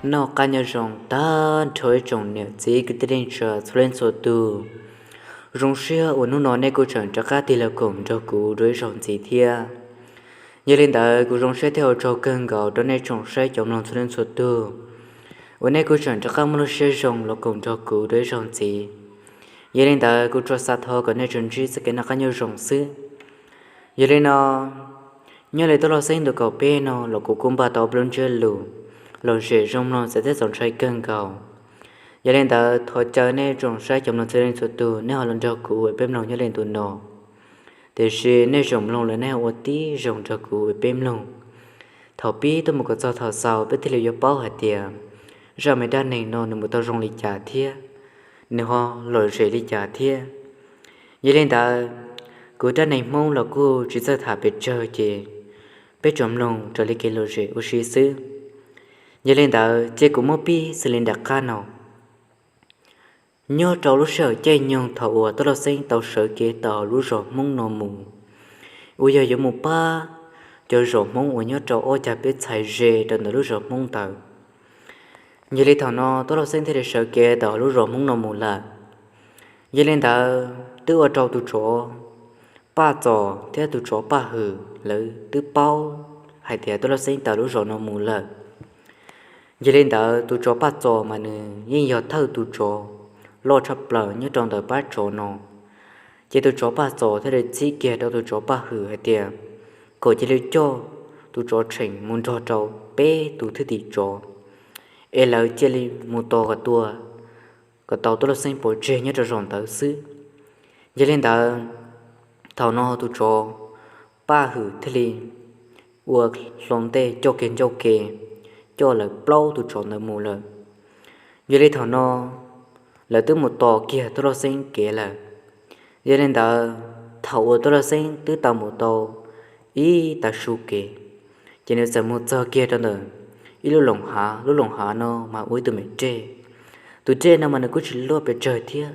Noj qab nyob zoo tag nrho ib tsoom niam txiv kwv tij neej tsa txhua leej txhua tus. Zoo siab uas hnub no nej kuj tseem rov qab tig los koom nrog kuv dua ib zaug ntxiv thiab. Yog li ntawd kuv zoo siab thiab ua tsaug kawg nkaus rau nej tsoom saib cov mloog txhua leej txhua tug uas nej kuj tseem rov qab muaj lub siab zoo los koom nrog kuv dua ib zaug ntxiv. Yog li ntawd kuv tsuas xav thov kom nej tsuas ntsib txoj kev noj qab nyob zoo xwb. Yog li no, nyob li tuaj loj xeeb ntu kaum peb no los kuv kuj npaj tau ob lub ntsiab lus lom zem zoo mloog txawv thiab txaus ntshai kawg nkaus. Yog li ntawd thov caw nej tsoom saib cov mloog txhua leej txhua tug nej ho los nrog kuv ua peb mloog nyob li ntu no. Tiam sis nej tsoom mloog lawm nej ua tib zoo nrog kuv ua peb mloog thaum pib tuaj mus kom txog thaum xaus peb thiaj li yuav paub hais tias zaj me dab neeg no nws mus tau zoo li cas thiab nws ho lom zem li cas thiab. Yog li ntawd, kuv dab neeg Hmoob los kuj tsis txawj tham pes tsawg ces peb tsuas mloog raws li kev lom zem ua si xwb. Yog li ntawd cia kuv muab pib xws li nram qab no. Nyob rau lub sij hawm caij nyoog thaum uas tuaj loj xeeb tau sawv kev tawm hauv lub zos Hmoob no mus, uas yog yuav mus pab cov zos Hmoob uas nyob rau ob cag peb txhais ze rau ntawm lub zos Hmoob ntawd. Yog li thaum no tuaj loj xeeb thiaj li sawv kev tawm hauv lub zos Hmoob no mus lawm. Yog li ntawd twb ua rau tus tsov Paj Txos thiab tus tsov Paj Hwm lawv twb paub hais tias tuaj loj xeeb tawm lub zos no mus lawm. Yog li ntawd tus tsov Paj Txos mas nws yeej yog thawj tus tsov loj tshaj plaws nyob rau ntawm pab tsov no. Ces tus tsov Paj Txos thiaj li txib kiag rau tus tsov Paj Hwm hais tias kom cia li coj tus tsov Tsheem mus nrog rau peb tus thwj tim tsov es lawv cia li mus tos kom tua, kom tau tuaj loj xeeb pov tseg nyob rau zos ntawd xwb. Yog li ntawd, thaum no tus tsov Paj Hwm thiaj li ua hlo ntej coj kiag ncauj ke coj lawv plaub tus tsov ntawd mus lawm. Yog li thaum no lawv twb mus tos kiag tuaj loj xeeb kev lawm. Yog li ntawd, thaum uas tuaj loj xeeb twb tau mus tau ib tav su kev, ces nws txawm mus txog kiag rau ntawm ib lub loos hav. Lub loos hav no mas ua ib tug me dej. Tus dej no mas nws kuj tsis luaj pes tsawg thiab,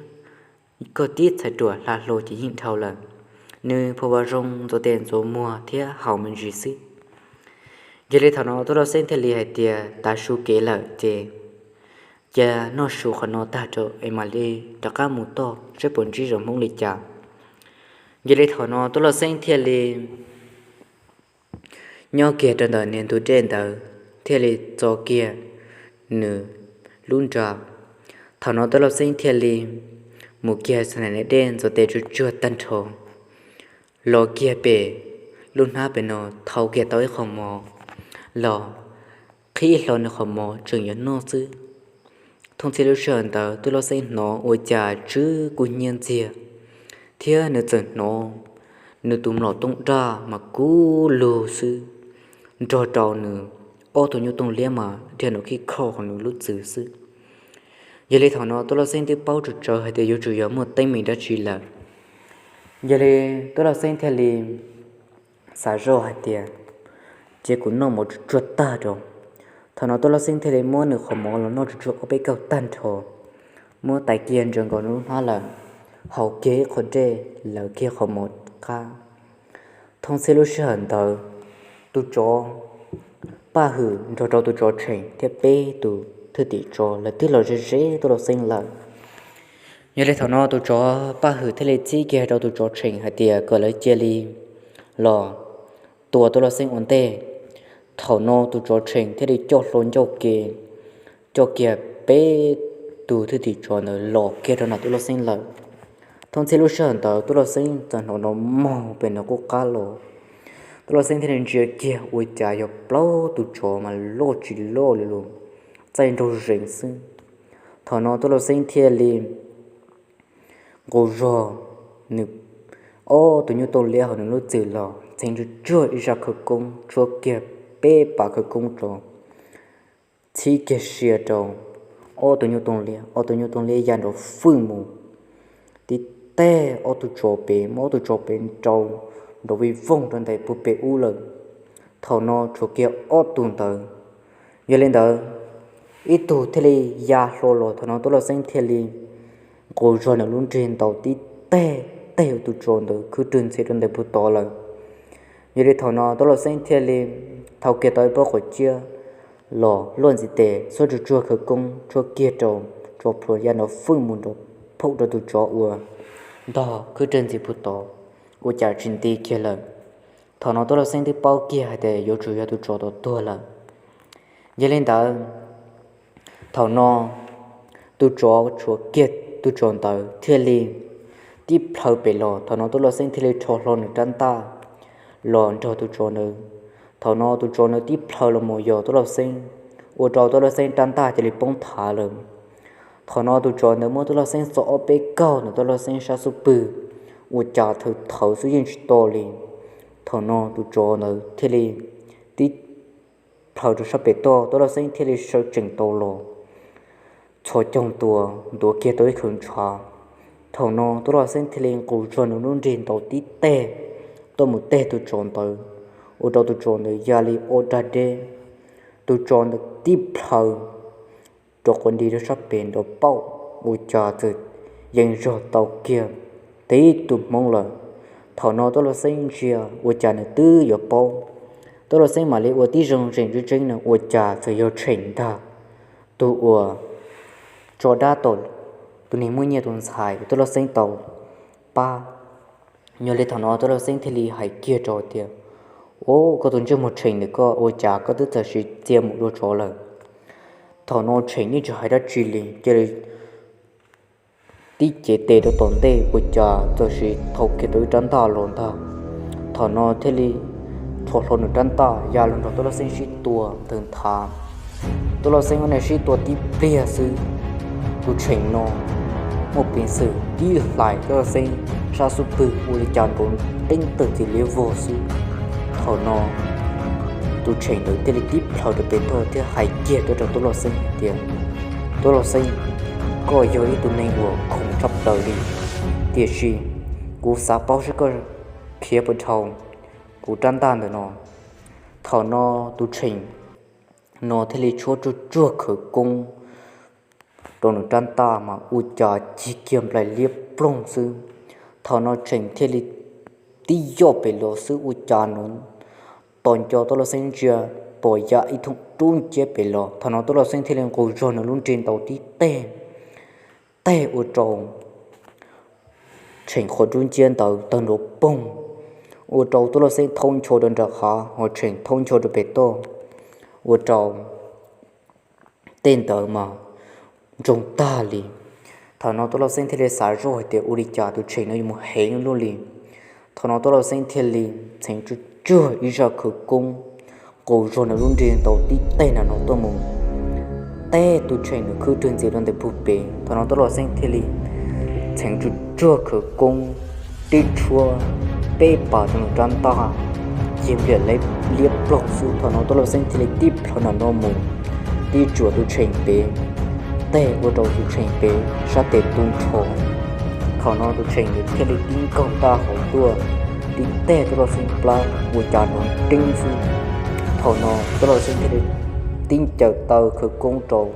koj tib txhais ruam hla hlo ces yeej dhau lawm. Nws pha vaj zoo ntxuav tes ntxuav muag thiab haus me ntsis xwb. Yog li thaum no tuaj loj xeeb thiaj li hais tias tav su kev lawm ces cia noj su qhov no tag rau es mam li rov qab mus toj saib puas ntsib zos Hmoob li cas. Yog li thaum no tuaj loj xeeb thiaj li nyob kiag rau ntawm niag ntug dej ntawd thiaj li txo kiag nws lub nra. Thaum no tuaj loj xeeb thiaj li mus kiag txog nram niag dej ntxuav tes tsuag tsuag tag nrho, los kiag pem lub hnab pem no thau kiag tau ib qho mov los qhib ib hlo nws qhov mov tseem yuav noj xwb. Thooj txhij lub sij hawm ntawd tuaj loj xeeb hnov ua cas tsw kub hnyiab ntxiag, thiab nws txawm hnov nws tus mlom tooj daj mas kub lug xwb, nrog rau nws ob tug nyuj tooj liab mas dhia nrov khib khoj hauv nws lub txwv xwb. Yog li thaum no tuaj loj xeeb twb paub tsawv tsawv hais tias yuav tsum yog muaj teeb meem dab tsi lawm. Yog li tuaj loj xeeb thiaj li xav zoj hais tias cia kuv noj mov tsuag tsuag tag rau. Thaum no tuaj loj xeeb thiaj li muab nws qhov mov los noj tsuag tsuag ob peb kaug tag nrho, muab tais kiag ntsaws nkaus nws lub hnab lawm, haus kiag ib qho dej lawv kiag qhov mov qab. Thooj txhij lub sij hawm ntawd, tus tsov Paj Hwm nrog rau tus tsov Tsheem thiab peb tus thwj tim tsov lawv twb los ze ze tuaj loj xeeb lawm. Yog li thaum no tus tsov Paj Hwm thiaj li txib kiag rau tus tsov Tsheem hais tias kom lawv cia li los tua tuaj loj xeeb ua ntej. Thaum no tus tsov Tsheem thiaj li coj hlo ncauj ke coj kiag peb tus thwj tim tsov ntawd los kiag rau nram tuaj loj xeeb lawm. Thooj txhij lub sij hawm ntawd tuaj loj xeeb txawm hnov nrov moog pem nws qub qab los. Tuaj loj xeeb thiaj li ntsia kiag ua cas yog plaub tus tsov mas loj tsis loj li los, txaij nraug zees xwb. Thaum no tuaj loj xeeb thiaj li nqus zog nws ob tug nyuj tooj liab hauv nws lub txwv los ntxeev tsuag tsuag ib zaj khawv koob tshuab kiag peb pas khawv koob rau, txhib kiag sia rau ob tug nyuj tooj liab, ob tug nyuj tooj liab ya nrov fwj mus tib teg ob tug tsov pem, muab ob tug tsov pem nrau nrov vij voog rau ntais puag pem ub lawm. Thaum no tshuav kiag ob tug ntawd. Yog li ntawd, ib tug thiaj li ya hlo los, thaum no tuaj loj xeeb thiaj li nqus zog nws lub nrig ntaus tib teg teg tus tsov ntawd khwb rwg ntxhias rau ntais puag tod lawm. Yog li thaum no tuaj loj xeeb thiaj li thau kiag tau ib pob qhov ciab los luaj ntxiv tes xuab tsuag tsuag khawv koob tshuab kiag rau tsov plhuav ya nrov fwj mus nrov phoom rau tus tsov uas ntog khwb rwg ntxiv puag tod, ua cas tsis nti kiag lawm. Thaum no Tub Lauj Xeeb twb paub kiag hais tias yuav tsum yog tus tsov tod tuag lawm. Yog li ntawd, thaum no tus tsov tshuav kiag tus tsov ntawd thiaj li tib plhaw pem los. Thaum no Tub Lauj Xeeb thiaj li rho hlo nws rab ntaj los nrog tus tsov ntawd. Thaum no tus tsov ntawd tib plhaw los mus yos Tub Lauj Xeeb, ua rau Tub Lauj Xeeb rab ntaj cia li poob thav lawm. Thaum no tus tsov ntawd muab Tub Lauj Xeeb txo ob peb kaug ntawm Tub Lauj Xeeb sab xub pwg, ua cas thawv thawv xwb yeej tsis to li. Thaum no tus tsov ntawd thiaj li tib plhaw rau sab pem toj, Tub Lauj Xeeb thiaj li sawv tsees tau los txhos caug tua, ntuav kiag tau ib khawv ntshav. Thaum no Tub Lauj Xeeb thiaj li nqus zog nws lub nrig ntaus tib teg tuaj mus teg tus tsov ntawd, ua rau tus tsov ntawd ya li ob dag deb. Tus tsov ntawd tib plhaw rau quav nti rau sab pem nrov pauj, ua cas txawm yees zog tau kiag tib tug hmoob lawm. Thaum no Tub Lauj Xeeb ntsia ua cas nws twb yuav paub. Tub Lauj Xeeb mam li ua tib zoo zeem tseeb tseeb no ua cas txawm yog Tsheem ntag, tus uas tso dab tom tus neeg muaj nyiaj tus ntxhais uas Tub Lauj Xeeb tau pab. Yog li thaum no Tub Lauj Xeeb thiaj li hais kiag rau tias, Ub, koj tus ntsej muag Tsheem ntawm koj, ua cas koj twb txawm siv txia mus dua tsov lawm? Thaum no Tsheem yeej tsis hais dab tsi li, cia li tib cev tes rau tom ntej ua cas txawm siv thau kiag tau ib rab ntaj los ntag. Thaum no thiaj li rho hlo nws rab ntaj ya los nrog Tub Lauj Xeeb sib tua ntawd nthav. Tub Lauj Xeeb ob niag sib tua tib pliag xwb, tus Tsheem no muaj peev xwm tib hlais Tub Lauj Xeeb sab xub pwg ua li cas nrov nteeb tawg txiv liab vog xwb. Thaum no tus Tsheem ntawd thiaj li tib plhaw rau pem toj thiab hais kiag tuaj rau Tub Lauj Xeeb hais tias, Tub Lauj Xeeb, koj yog ib tug neeg uas khoom tshaj plaws li, tiam sis kuv xav paub seb koj khiav puas dhau kuv rab ntaj ntawm no. Thaum no tus Tsheem no thiaj li tshuab tsuag tsuag khawv koob rau nws rab ntaj mas ua cas cig kiag nplaim liab ploog xwb. Thaum no Tsheem thiaj li tib yoj pem los xwb ua cas no tos nco Tub Lauj Xeeb ntsia pom ya ib thooj rub nciab pem los. Thaum no Tub Lauj Xeeb thiaj li nqus zog nws lub nrig ntaus tib teg, teg ua rau Tsheem qhov rub nciab ntawd tawg nrov poog, ua rau Tub Lauj Xeeb thaub ncho rau nram hav, ho Tsheem thaub ncho rau pem toj, ua rau tej ntawd mas ntsoog tag li. Thaum no Tub Lauj Xeeb thiaj li xav zoj hais tias ua li cas tus Tsheem no yuav mus heev luaj li. Thaum no Tub Lauj Xeeb thiaj li txheev tsuag tsuag ib zaj khawv koob, nqus zog nws lub nrig ntaus tib teg nram no tuaj mus teg tus Tsheem nws khwb rwg ntxiv rau ntawm puag pem. Thaum no Tub Lauj Xeeb thiaj li txheev tsuag tsuag khawv koob, tib tshuab peb pas rau nws rab ntaj, cig nplaim liab ploog xwb. Thaum no Tub Lauj Xeeb thiaj li tib plhaw nram no mus, tib tsuam tus Tsheem pem, teg ua rau tus Tsheem pem sab tes tu nrho. Thaum no tus Tsheem nws thiaj li tib nkaug ntaj hauv tuaj, tib teg Tub Lauj Xeeb plab ua cas nrov nreeb xwb. Thaum no Tub Lauj Xeeb thiaj li tib ncaws taw khawv koob rau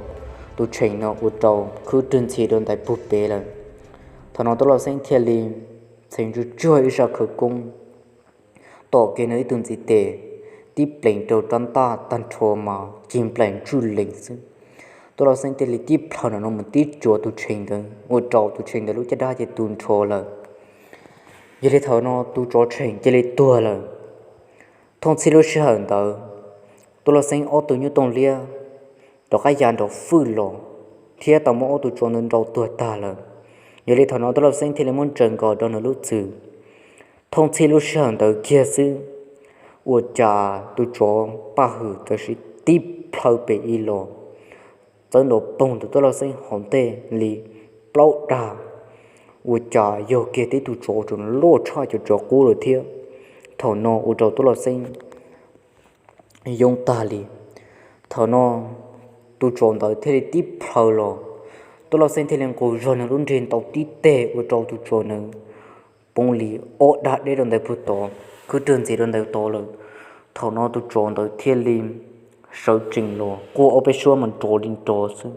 tus Tsheem no ua rau khwb rwg ntxhi rau ntawm puag pem lawm. Thaum no Tub Lauj Xeeb thiaj li txheev tsuag tsuag ib zaj khawv koob, tom kiag nws ib tug ntxiv tes, tib pleev rau rab ntaj tag nrho mas cig nplaim ntswj lees xwb. Tub Lauj Xeeb thiaj li tib plhaw nram no mus tib tsuam tus Tsheem ntawd ua rau tus Tsheem ntawd lub caj dab ces tu nrho lawm. Yog li thaum no tus tsov Tsheem cia li tuag lawm. Thooj txhij lub sij hawm ntawd, Tub Lauj Xeeb ob tug nyuj tooj liab rov qab ya nrov fwj los thiab tau muab ob tug tsov ntawd nrau tuag tag lawm. Yog li thaum no Tub Lauj Xeeb thiaj li muab ntsaws nkaus rau nws lub txwm. Thooj txhij lub sij hawm ntawd kiag xwb, ua cas tus tsov paj hwm txawm siv tib plhaw pem ib los, txawb nrov poog ntawm Tub Lauj Xeeb hauv ntej li plaub dag, ua cas yog kiag tib tug tsov tseem loj tshaj cov tsov qub lawm thiab. Thaum no ua rau Tub Lauj Xeeb yoob tag li. Thaum no tus tsov ntawd thiaj li tib plhaw los, Tub Lauj Xeeb thiaj li nqus zog nws lub nrig ntaus tib teg ua rau tus tsov ntawd poob li ob dag deb rau ntawm puag tod, khwb rwg ntxiv rau ntawm tod lawm. Thaum no tus tsov ntawd thiaj li sawv tsees los quaj ob peb suab mas nrov li nrov xwb.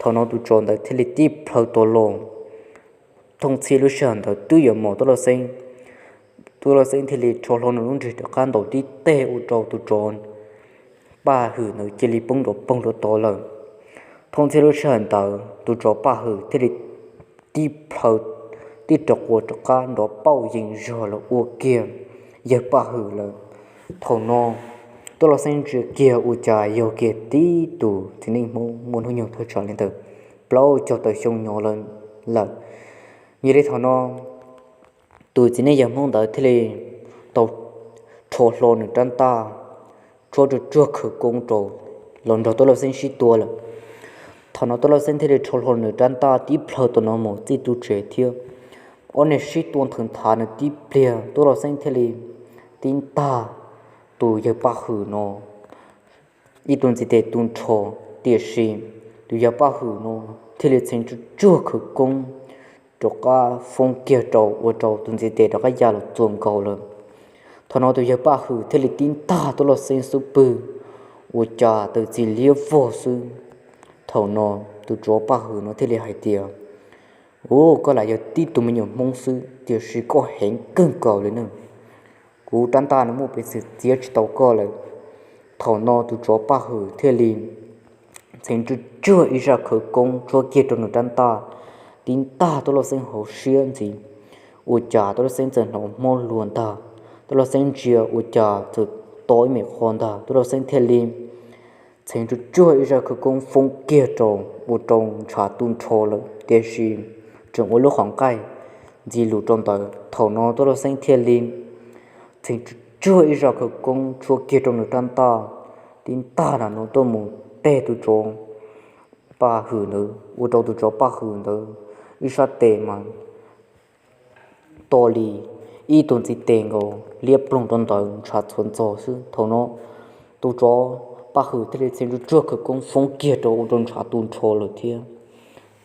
Thaum no tus tsov ntawd thiaj li tib plhaw tau los, thooj txhij lub sij hawm ntawd twb yuav mos Tub Lauj Xeeb. Tub Lauj Xeeb thiaj li rho hlo nws lub nrig rov qab ntaus tib teg ua rau tus tsov Paj Hwm ntawd cia li poob nrov poog rau tod lawm. Thooj txhij lub sij hawm ntawd tus tsov Paj Hwm thiaj li tib plhaw, tib rov quas rov qab nrov pauj yees zog los ua kiag yawg Paj Hwm lawm. Thaum no Tub Lauj Xeeb ntsia kiag ua cas yog kiag tib tus txiv neej Hmoob muaj hnub nyoog thaj tsam li ntawm plaub caug tawm xyoo nyob lawm. Yog li thaum no tus txiv neej yawg Hmoob ntawd thiaj li tau rho hlo nws rab ntaj, tshuab tsuag tsuag khawv koob rau, los nrog Tub Lauj Xeeb sib tua lawm. Thaum no Tub Lauj Xeeb thiaj li rho hlo nws rab ntaj tib plhaw tau no mus txij tub tsev thiab ob niag sib tua nthwv nthav nws tib pliag, Tub Lauj Xeeb thiaj li tib ntaj tus yawg Paj Hwm no ib tug ntiv tes tu nrho, tiam sis tus yawg Paj Hwm no thiaj li txheev tsuag tsuag khawv koob rov qab foob kiag rau ua rau tus ntiv tes rov qab ya los txuas nkaus lawm. Thaum no tus yawg Paj Hwm thiaj li tib ntaj Tub Lauj Xeeb xub pwg, ua cas tawm txij liab vog xwb. Thaum no tus tsov Paj Hwm no thiaj li hais tias, Ua, koj lam yog tib tug me nyuam Hmoob xwb, tiam sis koj heev kawg nkaus li ne. Kuv rab ntaj no muaj peev xwm txiav tsis tau koj lawm. Thaum no tus tsov Paj Hwm thiaj li txheev tsuag tsuag ib zaj khawv koob tshuab kiag rau nws rab ntaj, tib ntaj Tub Lauj Xeeb hauv siab ntxiv. Ua cas Tub Lauj Xeeb txawm hnov mob luag ntag, Tub Lauj Xeeb ntsia ua cas txawm to ib me qho ntag, Tub Lauj Xeeb thiaj li txheev tsuag tsuag ib zaj khawv koob foob kiag rau, ua rau ntshav tu nrho lawm, tiam sis tseem ua lub qhov nqaij ntxi lus rau ntawd. Thaum no Tub Lauj Xeeb thiaj li txheev tsuag tsuag ib zaj khawv koob tshuab kiag rau nws rab ntaj, tib ntaj na no tuaj mus teg tus tsov Paj Hwm ntawd, ua rau tus tsov Paj Hwm ntawd ib sab tes mas to li ib tug ntiv tes nkaus, liab ploog rau ntawd ntshav txhuav ntxog xwb. Thaum no tus tsov Paj Hwm thiaj li txheev tsuag tsuag khawv koob foob kiag rau ua rau ntshav tu nrho lawm thiab.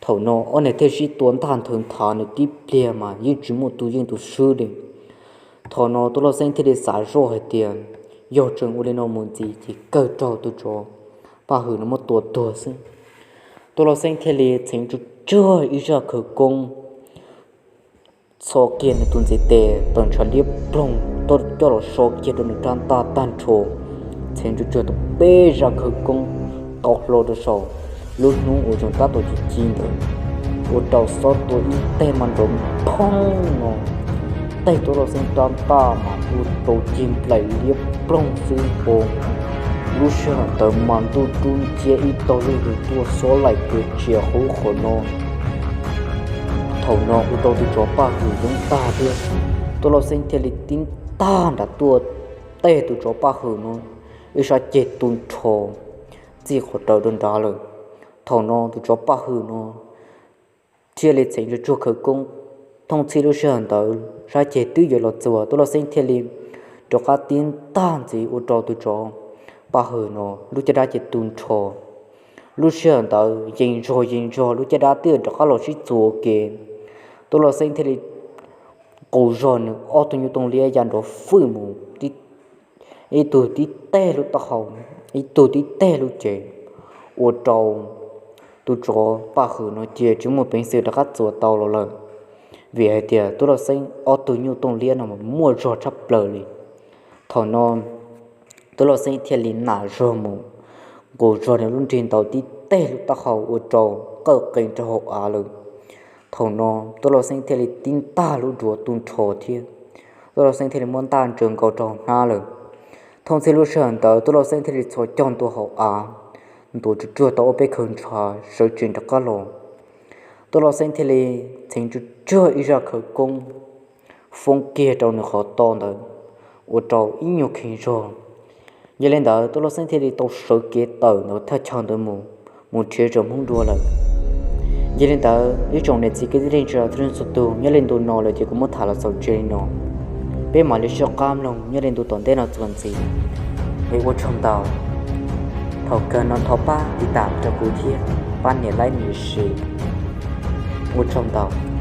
Thaum no ob niag thiaj sib tua ntaj nthwv nthav nws tib pliag mas yeej tsis muaj tus yeej tus swb li. Thaum no Tub Lauj Xeeb thiaj li xav zoj hais tias, yog tseem ua li no mus ntxiv ces kawg raug tus tsov Paj Hwm no muab tua tuag xwb. Tub Lauj Xeeb thiaj li txheev tsuag tsuag ib zaj khawv koob, txhos kiag nws tus ntiv tes tawm ntshav liab ploog, coj los so kiag rau nws rab ntaj tag nrho, txheev tsuag tsuag tau peb zaj khawv koob tau hlo rau saum lub hnub uas tseem tab tom ci ci ntawd, ua rau xob tua ib teg mas nrov phoob no, teg Tub Lauj Xeeb rab ntaj mas ua rau cig nplaim liab ploog xwb po. Lub sij hawm ntawd mas ntuj rub nciab ib tog zuj zus tuaj xob laim kwv tsia hauv qhov no. Thaum no ua rau tus tsov Paj Hwm yoob tag thiab, Tub Lauj Xeeb thiaj li tib ntaj nram tuaj teg tus tsov Paj Hwm no ib sab ceg tu nrho txij qhov rawv rau nrad lawm. Thaum no tus tsov Paj Hwm no thiaj li txheev tsuag tsuag khawv koob, thooj txhij lub sij hawm ntawd sab ceg twb yuav los txuas, Tub Lauj Xeeb thiaj li rov qab tib ntaj ntxiv ua rau tus tsov Paj Hwm no lub caj dab ces tu nrho. Lub sij hawm ntawd yees zog yees zog lub caj dab twb rov qab los sib txuas ua ke, Tub Lauj Xeeb thiaj li qus zog nws ob tug nyuj tooj liab ya nrov fwj mus, ib tug tib teg lub taub hau, ib tug tib teg lub cev, ua rau tus tsov Paj Hwm no cia tsis muaj peev xwm rov qab txuas tau los lawm, vim hais tias Tub Lauj Xeeb ob tug nyuj tooj liab no mas muaj zog tshaj plaws li. Thaum no Tub Lauj Xeeb thiaj li nam zog mus, nqus zog nws lub nrig ntaus tib teg lub taub hau ua rau qawj qees rau hauv av lawm. Thaum no Tub Lauj Xeeb thiaj li tib ntaj lub duav tu nrho thiab, Tub Lauj Xeeb thiaj li muab ntaj ntsaws nkaus rau hauv hnab lawm. Thooj txhij lub sij hawm ntawd Tub Lauj Xeeb thiaj li txhos caug ntua hauv av, ntuav tsuag tsuag tau ob peb khaws ntshav sawv tsees rov qab los. Tub Lauj Xeeb thiaj li txheev tsuag tsuag ib zaj khawv koob foob kiag rau nws qhov to ntawd, ua rau ib nyuag kheev zog. Yog li ntawd Tub Lauj Xeeb thiaj li tau sawv kev tawm ntawm thaj chaw ntawd mus, mus nrhiav zos Hmoob dua lawm. Yog li ntawd ib tsoom niam txiv kwv tij neej tsa txhua leej txhua tus, nyob li ntu no lawm ces kuv muab tham los xaus tseg li no. Peb mam li sib qab mloog nyob li ntu tom ntej no txuas ntxiv. Es ua tsaug ntau. Thaum kawg no thov pab tiv tam rau kuv thiab, pab nias like nias share. Ua tsaug ntau.